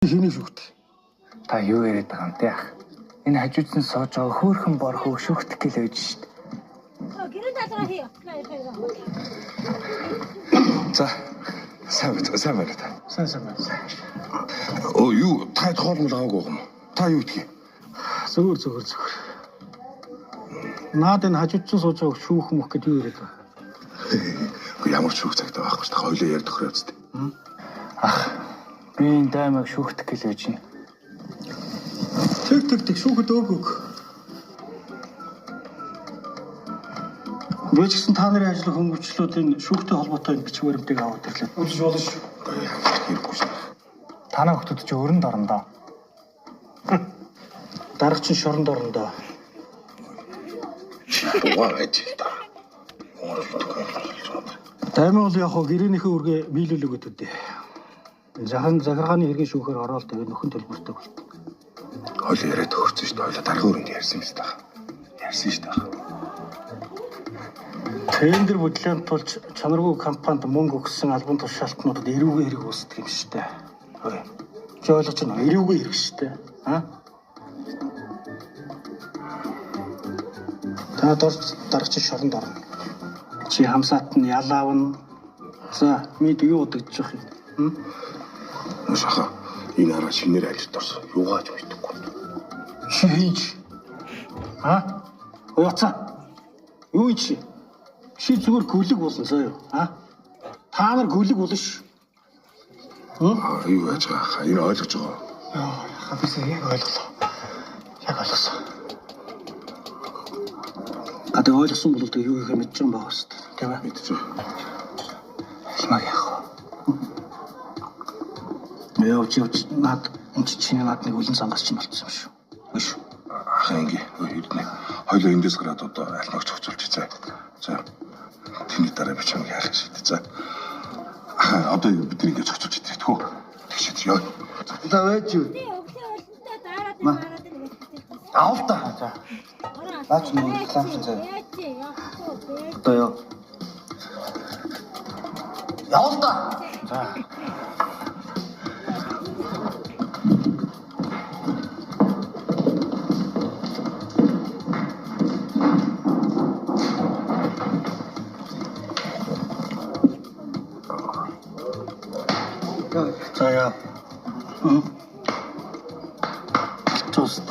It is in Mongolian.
Хэнийг шүүхтэх? Та юу яриад байгаа юм те ах? Энэ хажуудсан сууж байгаа хөөхөн бор хөөх шүүхтэх гэлээ гэж шít. За. Сайн байна, сайн байна та. Сайн сайн байна. Оо юу та хоол мол аваагүй юм уу? Та юу идэх юм? Зүгээр зүгээр зүгээр. Наад энэ хажуудсан сууж байгаа шүүх мөх гэд юу яриад байгаа? Үгүй ямар ч шүүх цагтаа байхгүй шүү дээ. Хоёлоо ярьд тохироо үстэ. Ах би энэ даймаг шүүхтэх гэлээ гэж байна. Тэг тэг тэг шүүхэд өг өг. Би ч гэсэн та нарын ажлын хөнгөвчлүүдийн шүүхтэй холбоотой энэ бичиг баримтыг аваад ирлээ. Үзэж болно шүү. Үгүй ямар ч хэрэггүй шүү. Танаа хүмүүс чи өрөнд орондоо. Дарга чинь шоронд орондоо. Бугаа байж та. Даймаг бол яг хоо гэрээнийхээ үргээ биелүүл өгöd үдээ. Захан захиргааны хэргийн шүүхээр ороод тэгээд нөхөн төлбөртэй болт. Хоёлоо яриад тохирсон шүү дээ. Хоёлоо даргын өрөөнд ярьсан юм шүү дээ. Ярьсан шүү дээ. Тендер бүдлэн тулж чанаргүй компанид мөнгө өгсөн албан тушаалтнуудад эрүүгийн хэрэг үүсдэг юм шүү дээ. Хөөе. Чи ойлгож байна уу? Эрүүгийн хэрэг шүү дээ. Аа? Та дор дарга чи шоронд орно. Чи хамсаат нь ялаавна. За, мэд юу удагдчих юм? Шаха энэ хараа шинээр ажилд орсон. Юугаач мэдэхгүй. Чи хийж. Аа? Уяцаа. Юу чи? Чи зүгээр гүлэг болно заа юу? Аа? Та нар гүлэг болно ш. Аа юу яаж байгаа хаа? Энэ ойлгож байгаа. Яа, хабис яг ойлголоо. Яг ойлгосон. А тэг ойлгосон бол тэг юу хийхээ мэдэж байгаа юм байна шүү дээ. Тийм ээ? Мэдэж байгаа. Алмаг яах вэ? Явж явж над энэ чи чиний над нэг үлэн сангас чинь болцсон юм шүү. Үгүй шүү. Ахаа ингээ эрдэнэ. Хоёлоо эндээс гараад одоо алмаг зохицуулж заа. За. Тэний дараа би чамайг яах шүү дээ. За. Ахаа одоо бид нэг ингээ зохицуулж идэх тхүү. Тэгшээд ёо. За байж юу? Ма. Аав та. За. Наач нэг реклам шин заяа. Одоо ёо. Явал та. За. За яа. Тост.